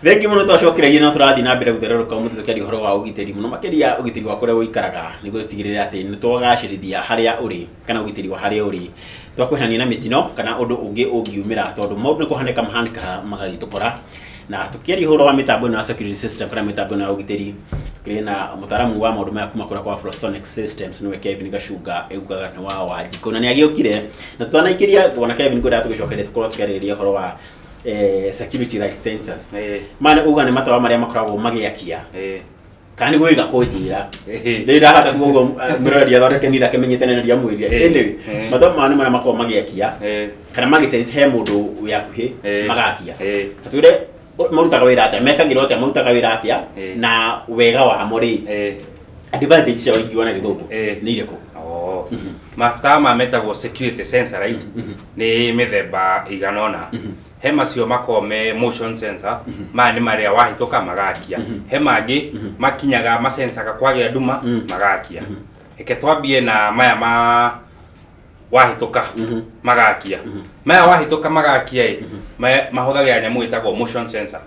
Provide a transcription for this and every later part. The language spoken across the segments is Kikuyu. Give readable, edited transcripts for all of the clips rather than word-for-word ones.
Thengi mũno. Twacokereria no tũrathiĩ na mbere gũthererũka ũmũthĩ tũkĩaria ũhoro wa ũgitĩri, mũno makĩria ũgitĩri wa kũrĩa ũikaraga, nĩguo tũtigĩrĩre atĩ nĩ twagacĩrithia harĩa ũrĩ kana ũgitĩri wa harĩa ũrĩ, twakweherania na mĩtino kana ũndũ ũngĩ ũngiumĩra, tondũ maũndũ nĩ kũhanĩka mahanĩkaga magagĩtũkora. Na tũkĩaria ũhoro wa mĩtambo ĩno ya security system kana mĩtambo ĩno ya ũgitĩri, tũkĩrĩ na mũtaaramu wa maũndũ maya kuma kũrĩa kwa Frosonic Systems, nĩwe Kevin Gacunga, ĩugaga nĩ wa Wanjikũ, na nĩ agĩũkire. Na tũtanaikĩria bwana Kevin, ngwendaga tũgĩcokerie tũkorwo tũkĩarĩrĩria ũhoro wa security light sensors. Maya uga nĩ matawa marĩa makoragwo magĩakia kana nĩ gwĩga kũnjĩra ndĩ ndahota kuga ũguo mwĩroreri athondeke nira akĩmenyete na ndiamwĩrire. Anyway, matawa maya nĩ marĩa makoragwo magĩakia kana magĩsense he mũndũ wĩ hakuhĩ, magakia. Atwĩre marutaga wĩra atĩa, mekagĩrwo atĩa, marutaga wĩra atĩa, na wega wamo rĩ, advantage ciao ingiuga na Gĩthũngũ, nĩ irĩkũ? Oh. Mafuta ma metagwo security sensor light nĩ mĩthemba ĩigana ũna. He macio makoragwo me motion sensor, maya nĩ marĩa wahĩtũka magakia. He mangĩ makinyaga masensaga kwagĩa nduma magakia. Reke twambie na maya ma wahĩtũka magakia. Maya wahĩtũka magakia ĩ, mahũthagĩra nyamũ ĩtagwo motion sensor.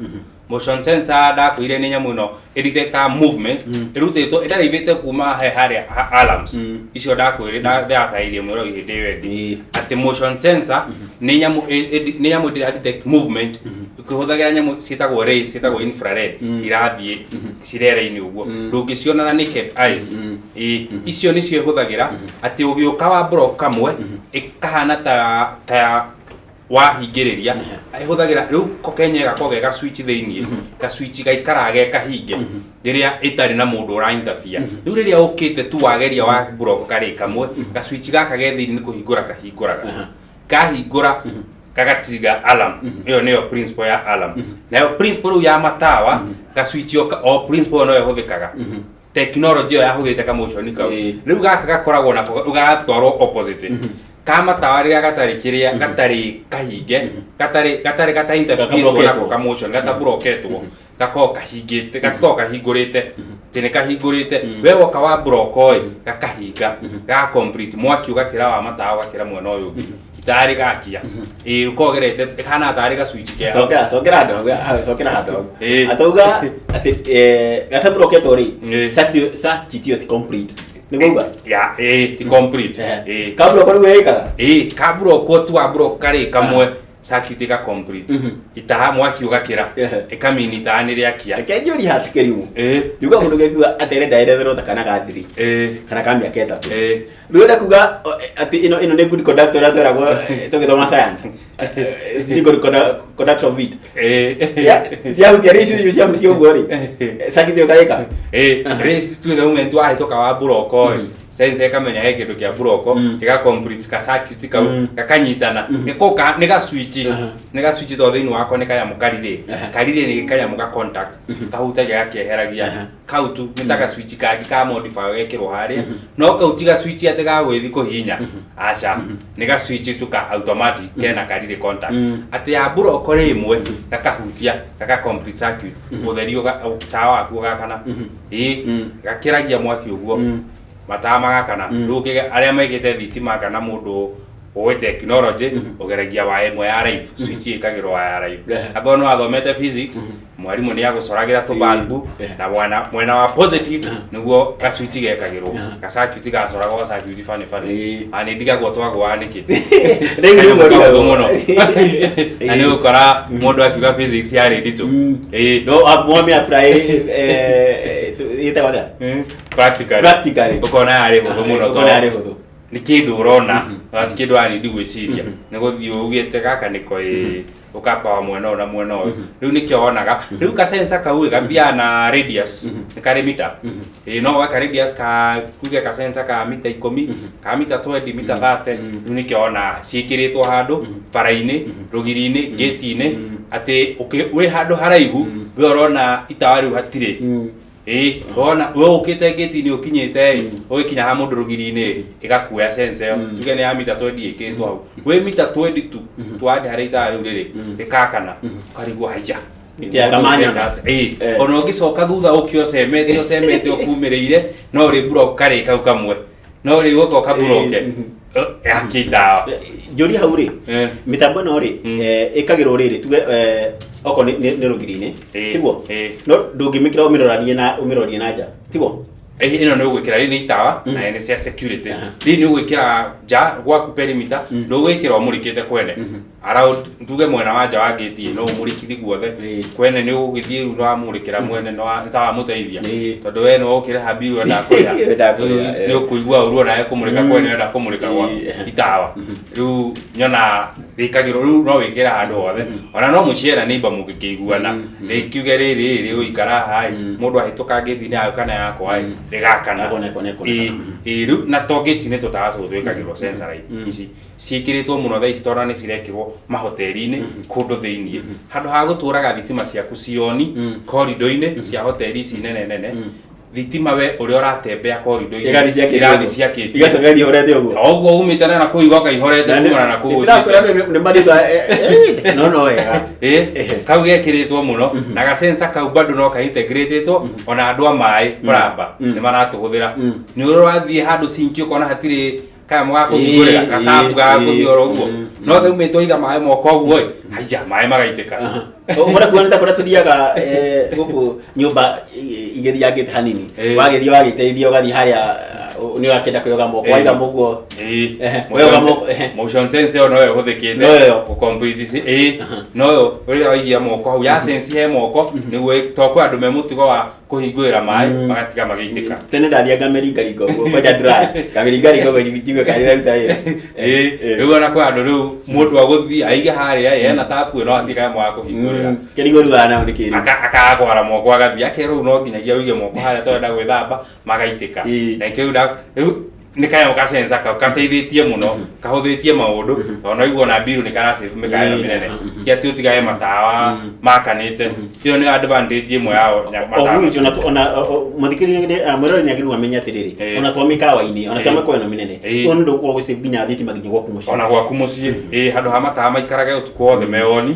Motion sensor ndakwĩire nĩ nyamũ ĩno ĩdetectaga movement, ĩrutĩtwo ĩdarĩivĩte kuma he harĩa alarms icio ndakwĩire ndĩratarĩirie mwĩrori hĩndĩ ĩyo ĩngĩ, atĩ motion sensor nĩ nyamũ nĩ nyamũ ĩrĩa detect movement ĩkĩhũthagĩra nyamũ ciĩtagwo rays, ciĩtagwo infrared, irathiĩ cirera-inĩ ũguo ndũngĩciona na naked eyes. Ĩ, icio nĩcio ĩhũthagĩra atĩ ũgĩũka wa block kamwe ĩkahana ta wahingĩrĩria. Ĩhũthagĩra rĩu ko kenyewe gakoragwo ge ga switch thĩiniĩ, ga switch gaikaraga ge kahinge rĩrĩa ĩtarĩ na mũndũ ũra interfere. Rĩu rĩrĩa ũkĩte tu wageria wa block karĩ kamwe, ga switch gaka ge thĩiniĩ nĩ kũhingũra kahingũraga, kahingũra gagatrigger alarm. Ĩyo nĩyo principle ya alarm. Nayo principle rĩu ya matawa, ga switch o principle ĩyo no ĩhũthĩkaga, technology ĩyo yahũthĩte kamotion kau. Rĩu gaka gakoragwo nako rĩu gagatwarwo opposite ka matawa rĩrĩa gatarĩ kĩrĩa gatarĩ kahinge, gatarĩ gata interfere nako kamotion gatabroketwo, gakoragwo kahingĩte, gatikoragwo kahingũrĩte, atĩ nĩ kahingũrĩte. We woka wa block ĩ, gakahinga, gaka complete mwaki ũgakĩra wa matawa, ũgakĩra mwena ũyũ ũngĩ itarĩ gakia ĩ, ũkoragwo ũgerete ĩkahana tarĩ ga switch ke hau. Cokera handũ hau, cokera handũ hau. Atauga atĩ gatabroketwo rĩ, circuit ĩyo ti complete, nĩguo uga? Ya, ĩ, ti complete, ĩ. Kabroko nĩguo ĩkaga. Ĩ, kaburoko tu wa block karĩ kamwe, circuit ĩka complete, itaha mwaki ũgakĩra. Ĩkamini itaha nĩ rĩakia. Reke njũrie hatikĩrimũ. Ndiuga mũndũ gĩkuga atĩ arenda eretherwo ta kana ga thiri kana ka mĩaka 3. Rĩu enda kuga atĩ ĩno nĩ good conductor ũrĩa tweragwo tũgĩthoma science. Ci good conductor of it. Ciahutia rĩ, icio ciahutia ũguo rĩ, circuit ĩyo ĩkarĩka. Ĩ, rĩ tu the moment wahĩtũka wa buroko ĩ, sensor ĩkamenya he kĩndũ kĩa buroko, ĩga complete ka circuit kau, gakanyitana nĩko nĩ ga switch. Nĩ ga switch tondũ thĩinĩ wako nĩ kanyamũ karirĩ. Karirĩ nĩ kanyamũ ga contact kahutagia gakeheragia. Kau tu nĩ ta ga switch kangĩ ka modifier gekĩrwo harĩa, no kau ti ga switch atĩ ga gwĩthi kũhihinya, aca, nĩ ga switch tu ka automatic kena karirĩ contact, atĩ ya buroko rĩmwe gakahutia gaka complete circuit, ũtheri tawa waku ũgakana, ĩ, gakĩragia mwaki ũguo, matawa magakana. Rĩu arĩa maigĩte thitima kana mũndũ ũĩ technology ũgeragia waya ĩmwe ya live, switch ĩkagĩrwo waya ya live. Angorwo nĩ wathomete physics, mwarimũ nĩ agũcoragĩra tũbalbu na mwena wa positive nĩguo ga switch gekagĩrwo, ga circuit gacoragwo ga circuit bani bani. A nĩ ndigagwo twagũaga nĩkĩ. Rĩu nĩguo Kanyamũ ndigagwo. kahũthũ mũno na nĩ ũgũkora mũndũ akiuga physics yarĩ nditũ. No mwame apply ĩtagwo atĩa? Practically. Practically. Ũkona yarĩ hũthũ mũno. Ũkona yarĩ hũthũ. Nĩ kĩndũ ũrona na ti kĩndũ ũranindi gwĩciria, nĩ gũthiĩ ugĩte gaka nĩko ĩ ũkapawa mwena ũyũ na mwena ũyũ. Rĩu nĩkĩo wonaga rĩu ka sensor kau ĩ gathiaga na radius, nĩ karĩ mita ĩ, no gaka radius ka kuge ka sensor ka mita 10, ka mita 20, mita 30. Rĩu nĩkĩo wona ciĩkĩrĩtwo handũ bara-inĩ, rũgiri-inĩ, gate-inĩ, atĩ wĩ handũ haraihu we ũrona itawa rĩu hatirĩ. Ĩ, wona we ũkĩte ngĩti-inĩ, ũkinyĩte ĩ, ũgĩkinya ha mũndũ rũgiri-inĩ, ĩgakuoya sense ĩyo. Tuge nĩ ya mita 20 ĩkĩrĩtwo hau, wĩ mita 20 tu twande harĩa itawa rĩu rĩrĩ rĩkakana, ũkarigwo haiya. Ĩkĩaka manyona. Ĩ, ona ũngĩcoka thutha ũke ũcemete ũcemete ũkumĩrĩire, no rĩ block karĩ kau kamwe, no rĩ gũka ũkaburoke. Yakia itawa. Njũria hau rĩ, Eh. mĩtambo ĩno rĩ, ĩkagĩrwo rĩrĩ, tuge okorwo nĩ rũgiri-inĩ, Ĩĩ, tiguo? Ĩĩ. No ndũngĩmĩkĩra ũmĩroranie na nja, tiguo? Ĩno nĩ ũgwĩkĩra, rĩrĩ nĩ itawa na nĩ cia security. Rĩrĩ nĩ ũgwĩkĩra nja gwaku perimeter, ndũgwĩkĩra ũmũrĩkĩte kwene around, tuge mwena wa nja wa gate, no ũmũrĩkithi guothe. Kwene nĩ ũgũgĩthiĩ rĩu nĩwamũrĩkĩra mwene, nĩ ta wamũteithia, tondũ we nĩ wokĩrĩha bill wenda kũrĩha. Wenda kũrĩha, Rĩu nĩ ũkũigua ũru onawe kũmũrĩka kwene wenda kũmũrĩka gwaku. Itawa rĩu nyona rĩkagĩrwo rĩu no wĩkĩre handũ hothe, ona no mũciĩ na neighbor mũngĩkĩiguana, rĩkiuge rĩrĩ rĩgũikara haha ĩ, mũndũ ahĩtũka ngĩti-inĩ yaku kana yakwa ĩ, rĩgakana. Gakona. Ĩĩ, rĩu na to ngĩti-inĩ tũtawa tũtũ twĩkagĩrwo sensor ici ciĩkĩrĩtwo mũno thaa ici, tondũ nĩ cirekĩrwo mahoteri-inĩ kũndũ thĩiniĩ, handũ ha gũtũraga thitima ciaku cioni korido-inĩ cia hoteri ici nene nene, thitima we ũrĩa ũratembea korido-inĩ Ĩgathiĩ ciakĩtio ĩrathiĩ ũguo. ciakĩtio. Igacoka ĩgathiĩ ihorete ũguo. O ũguo umĩte na kũu igoka ihorete kumana na kũu. Ndĩrakwĩra nĩ marĩtwa, no no wega. Ĩ, kau gekĩrĩtwo mũno na gasensa kau bado no ka-integratĩtwo, ona andũ a maĩ kũramba nĩ maratũhũthĩra. Nĩ ũrĩa ũrathiĩ handũ sinki ũkona hatirĩ kanyamũ ga kũhingũrĩra, gatabu ga kũthiĩ oro ũguo, no thaumĩte waiga maĩ moko ũguo ĩ, haija maĩ magaitĩka. Ũrĩa kuona nĩ ta kũrĩa tũthiaga gũkũ nyũmba igĩthiangĩte hanini, wagĩthiĩ wagĩteithia ũgathiĩ harĩa nĩ ũrakĩenda kwĩyoga moko, waiga mũguo. Weyoga moko, ehe. Motion sensor ĩyo noyo ĩhũthĩkĩte Noyo ĩyo. gũ complete ĩĩ, noyo rĩrĩa waigia moko hau ya sense he moko nĩguo, to kwĩ andũ me mũtugo wa kũhingũrĩra maĩ magatiga magĩitĩka. Tene ndathiaga ngamĩringaringa ũguo, kwanja dry, ngamĩringaringa ũguo njigue kana ĩraruta wĩra. Ĩĩ, rĩu ona kwĩ andũ rĩu mũndũ agũthiĩ aige harĩa ĩ, hena tapu ĩno atige kanyamũ ga kũhingũrĩra. Kĩrigo rĩu nao nĩ kĩrĩu. Akaga kwara moko, agathiĩ akerwo rĩu no nginyagia ũige moko harĩa tondũ enda gwĩthamba magaitĩka. Na kĩu rĩu nĩ kanyamũ ka sensor kau gateithĩtie mũno, kahũthĩtie maũndũ, tondũ no igua ona mbiru nĩ karasave mĩkawa ĩno mĩnene, ti atĩ ũtigage matawa makanĩte. Ĩyo nĩ advantage ĩmwe yao matawa. Of which ona mũthikĩrĩria, mwĩroreri nĩ agĩrĩirwo amenye atĩrĩrĩ, ona twa mĩkawa-inĩ, ona twa mĩkawa ĩno mĩnene, ũyũ nĩ ũndũ ũgũkorwo ũgĩsave nginya thitima nginya gwaku mũciĩ. Ona gwaku mũciĩ, ĩĩ, handũ ha matawa maikarage ũtukũ wothe me on,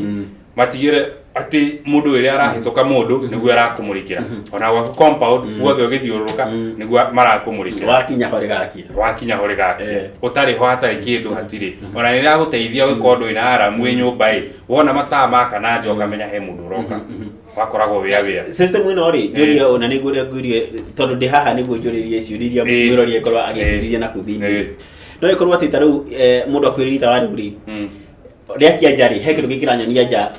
matigĩre atĩ mũndũ rĩrĩa arahĩtũka mũndũ nĩguo arakũmũrĩkĩra, ona gwaku compound guothe ũgĩthiũrũrũka nĩguo marakũmũrĩkĩra. Wakinya ho rĩgakia. Wakinya ho rĩgakia, ũtarĩ ho hatarĩ kĩndũ hatirĩ, ona nĩ rĩragũteithia ũgĩkorwo ndũrĩ na aramu wĩ nyũmba ĩ, wona matawa makana nja ũkamenya he mũndũ ũroka, wakoragwo wĩa wĩa. System ĩno rĩ, njũrie, ona nĩ ngũrĩa ngũrie tondũ ndĩ haha nĩguo njũrĩrie ciũria iria mwĩrori akorwo agĩciririe na kũu thĩinĩ. No ĩkorwo atĩ ta rĩu mũndũ akuĩrĩria itawa rĩu rĩ, rĩakia nja rĩ, he kĩndũ kĩranyonia nja,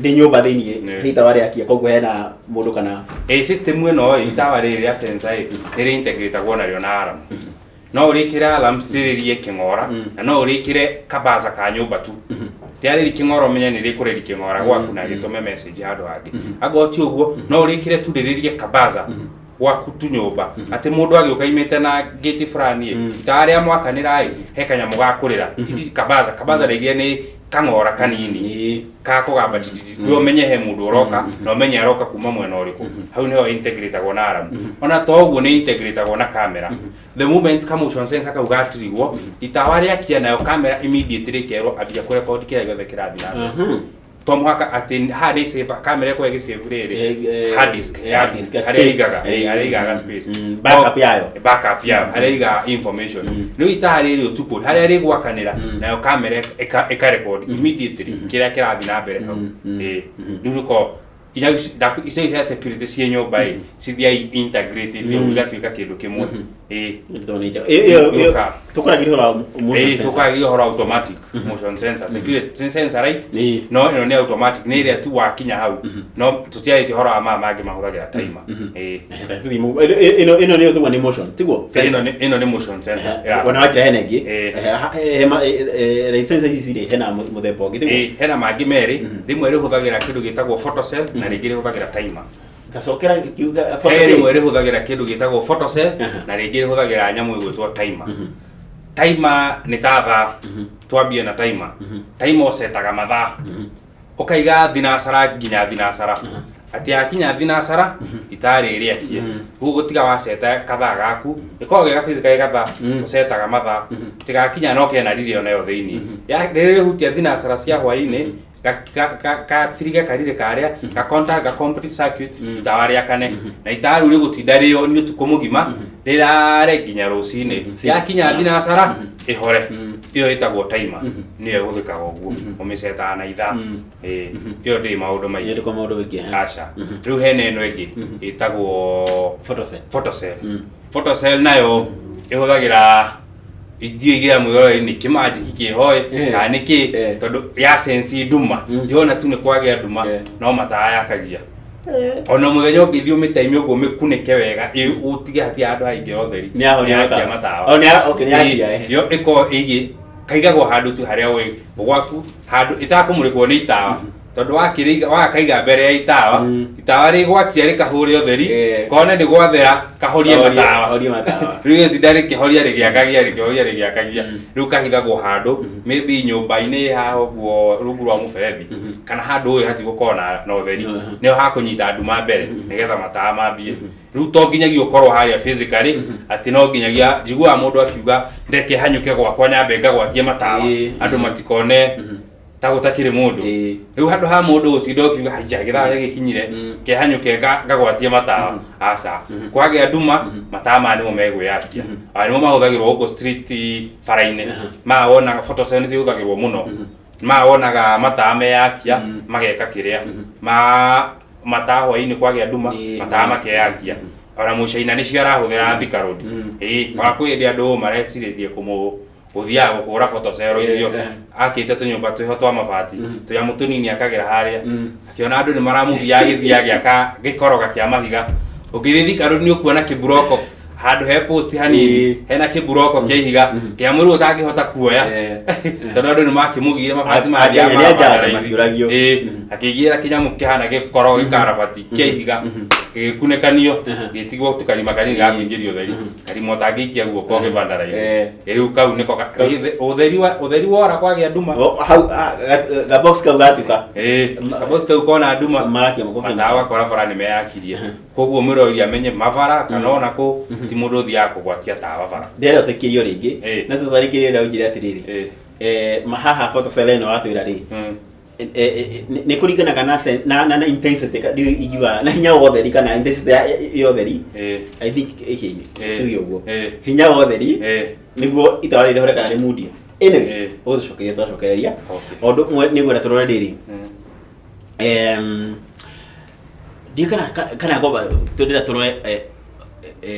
ndĩ nyũmba thĩinĩ, he itawa rĩakia, koguo hena mũndũ kana? Ĩ, system ĩno ĩ, itawa rĩrĩ rĩa sensor ĩ, nĩ rĩ integratagwo narĩo na alarm. No ũrĩkĩre alarm rĩrĩrie kĩng'ora, na no ũrĩkĩre kabaza ka nyũmba tu. Rĩarĩri kĩng'ora ũmenye nĩ rĩkũrĩri kĩng'ora gwaku na gĩtũme message handũ hangĩ. Angorwo ti ũguo, no ũrĩkĩre tu rĩrĩrie kabaza gwaku tu nyũmba, atĩ mũndũ agĩũka imĩte na gate fulani ĩ, itawa rĩa mwakanĩra ĩ, he kanyamũ ga kũrĩra kabaza. Kabaza rĩngĩ nĩ kang'ora kanini ka kũgamba tititi, we ũmenye he mũndũ ũroka na ũmenye aroka kuma mwena ũrĩkũ. Hau nĩho integratagwo na alarm. Ona to ũguo, nĩ integratagwo na camera. The moment ka motion sensor kau gatirigwo, itawa rĩakia, nayo camera immediately ĩkerwo ambia kũrekondi kĩrĩa gĩothe kĩrathiĩ na mbere. To mũhaka atĩ haha nĩ save kamera ĩkorwo ĩgĩsave rĩrĩ hard disk hard disk, harĩa space. igaga, harĩa igaga space. Backup yayo. Backup yayo, harĩa igaga information. Rĩu itaha rĩrĩ ũtukũ harĩa rĩgwakanĩra, nayo kamera ĩka record immediately kĩrĩa kĩrathiĩ na mbere hau. Ĩĩ, rĩu rĩkorwo icio cia security ciĩ nyũmba ĩ, cithiaga integrated ũguo igatuĩka kĩndũ kĩmwe, ĩĩ. Tondũ nĩ njega. Ĩyo Yũka. Tũkũragia ũhoro wa motion sensor. Tũkwagia ũhoro wa automatic motion sensor, security sensor, right? Ĩĩ. No ĩno nĩ automatic, nĩ ĩrĩa tu wakinya hau, no tũtiarĩtie ũhoro wa maya mangĩ mahũthagĩra timer, ĩĩ. Tũthiĩ ĩno nĩyo tũgua nĩ motion, tiguo? Ĩno nĩ motion sensor. Ona wakĩra hena ĩngĩ. Ĩĩ. Light sensor ici rĩ, hena mũthemba ũngĩ, tiguo? Ĩĩ, hena mangĩ merĩ. Rĩmwe rĩhũthagĩra kĩndũ gĩtagwo photocell na rĩngĩ rĩhũthagĩra timer. Tacokera kiuga. He rĩmwe rĩhũthagĩra kĩndũ gĩtagwo photocell na rĩngĩ rĩhũthagĩra nyamũ ĩgwĩtwo timer. Timer nĩ ta thaa. Twambie na timer. Timer ũcetaga mathaa, ũkaiga thinacara nginya thinacara, atĩ yakinya thinacara itarĩ rĩakie rĩu gũtiga waceta kathaa gaku, ĩkoragwo ge gaphysically gathaa ũcetaga mathaa tigakinya, no kena riri onayo thĩinĩ. Rĩrĩa rĩhutia thinacara cia hwaĩ-inĩ, gatirige karire karĩa ga contact ga complete circuit, itawa rĩakane, na itawa rĩu rĩgũtinda rĩoni ũtukũ mũgima. Rĩrare nginya rũcinĩ, yakinya thinacara ĩhore. Ĩyo ĩtagwo timer, nĩyo ĩhũthĩkaga ũguo, ũmĩcetaga na ithaa. Ĩĩ, ĩyo ndĩrĩ maũndũ maingĩ. Ĩrĩ kwa maũndũ maingĩ, eh. Aca. Rĩu hena ĩno ĩngĩ ĩtagwo Photocell. Photocell. Photocell nayo ĩhũthagĩra ithiĩ igĩra mwĩroreri nĩ kĩmanjiki kĩhoĩ kana nĩ kĩ, tondũ ya sense nduma, yona tu nĩ kwagĩa nduma, no matawa yakagia. Ona mũthenya ũngĩthiĩ ũmĩtaime ũguo, ũmĩkunĩke wega, ũtige hatirĩ handũ haingĩra ũtheri, Nĩ yahoria nĩyakia matawa. Matawa. Oh, okay, nĩ yakia, eh. Yo ĩkoragwo ĩigĩ kaigagwo handũ tu harĩa wĩ gwaku, handũ ĩtakũmũrĩkwo nĩ itawa, tondũ wakĩrĩiga wakaiga mbere ya itawa, itawa rĩgwakia rĩkahũre ũtheri, kone nĩ gwathera, kahorie matawa. Kahorie matawa. Rĩu ĩtinda rĩkĩhoria rĩgĩakagia, rĩkĩhoria rĩgĩakagia. Rĩu kahithagwo handũ maybe nyũmba-inĩ haha ũguo rungu rwa mũberethi, kana handũ ũĩ hatigũkorwo na ũtheri, nĩho hakũnyita nduma mbere nĩgetha matawa mambie. Rĩu to nginyagia ũkorwo harĩa physically, atĩ no nginyagia njiguaga mũndũ akiuga ndeke hanyũke gwakwa nyambe ngagwatie matawa, andũ matikone ta gũtakĩrĩ mũndũ. Rĩu handũ ha mũndũ gũtinda ũkiuga haiya gĩthaa gĩgĩkinyire, kehanyũke ngagwatie matawa, aca. Kwagĩa nduma, matawa maya nĩmo megwĩyakia. Aya nĩmo mahũthagĩrwo gũkũ street bara-inĩ. Maya wonaga photocell nĩ cihũthagĩrwo mũno. Maya wonaga matawa meyakia mageka kĩrĩa ma matawa hwaĩ-inĩ kwagĩa nduma, matawa makeyakia. Ona mũcaina nĩcio arahũthĩra Thika Road. Ĩĩ, ona kwĩ hĩndĩ andũ marecirĩtie kũmũ gũthiaga gũkũra photocell icio, akĩte tũnyũmba twĩho twa mabati, tũnyamũ tũnini akagera harĩa, akĩona andũ nĩ maramũgia agĩthiĩ agĩaka gĩkoroga kĩa mahiga. Ũngĩthiĩ Thika Road nĩ ũkuona kĩburoko handũ he post hanini, hena kĩburoko kĩa ihiga kĩa mũrũ ũtangĩhota kuoya, tondũ andũ nĩ makĩmũgire mabati. Akenya nĩ anjanja matiũragio. Ĩĩ, akĩigĩra kĩnyamũ kĩhana gĩkorogo gĩkarabati kĩa ihiga, gĩgĩkunĩkanio, gĩtigwo tũkarima kanini ga kũingĩria ũtheri, karima ũtangĩikia guoko ũgĩbandaraithe. Rĩu kau nĩko ũtheri wora kwagĩa nduma. Hau gabox kau gatuka. Ĩĩ, kabox kau kona nduma, Magakia moko. Matawa wakora bara nĩ meyakirie. Koguo mwĩroreri amenye mabara kana ona kũ ti mũndũ ũthiaga kũgwatia tawa bara. Ndĩrenda tũikĩrio rĩngĩ, na tũtharĩkĩrĩre na ũnjĩre atĩrĩrĩ, haha photocell ĩno watwĩra rĩ, nĩ kũringanaga na na intensity, ndiũĩ ingiuga na hinya wa ũtheri kana intensity ya ũtheri. I think ĩkĩ tuge ũguo, hinya wa ũtheri nĩguo itawa rĩrĩ rĩhore kana rĩmundie. Anyway, ũgũtũcokeria twacokereria. O ũndũ ũmwe nĩngwenda tũrore rĩrĩ, ndiũĩ kana ngomba twendera tũrore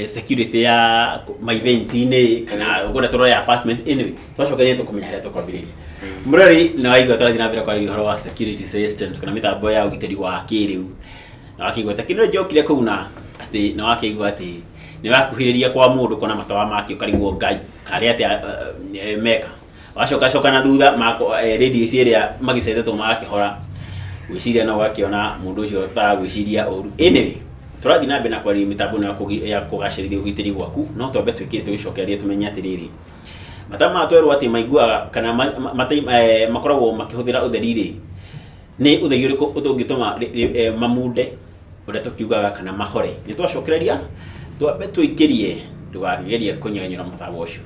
security ya maiventi-inĩ kana ngwenda tũrore apartments. Anyway, twacokeria tũkũmenya harĩa tũkwambĩrĩria. Mũrori nĩ waigua tũrathiĩ na mbere kwarĩria ũhoro wa security systems kana mĩtambo ya ũgitĩri wa kĩrĩu, na wakĩigua tekinoronjĩ yokire kũguna atĩ nĩ wakĩigua atĩ nĩ wakuhĩrĩria kwa mũndũ kona matawa make ũkarigwo Ngai karĩ atĩa, meka wacoka coka na thutha radio ici ĩrĩa magĩcetetwo magakĩhora gwĩciria no ũgakĩona mũndũ ũcio taragwĩciria ũru. Anyway, tũrathiĩ na mbere na kwarĩria mĩtambo ĩno ya kũgacĩrithia ũgitĩri gwaku. No twambe twĩkĩre tũgĩcokererie tũmenye atĩrĩrĩ, matawa maya twerwo atĩ maiguaga kana makoragwo makĩhũthĩra ũtheri rĩ, nĩ ũtheri ũrĩkũ ũtũngĩtũma mamunde ũrĩa tũkiugaga kana mahore? Nĩ twacokereria, twambe tũikĩrie, ndũgakĩgerie kũnyegenyũra mũtambo ũcio.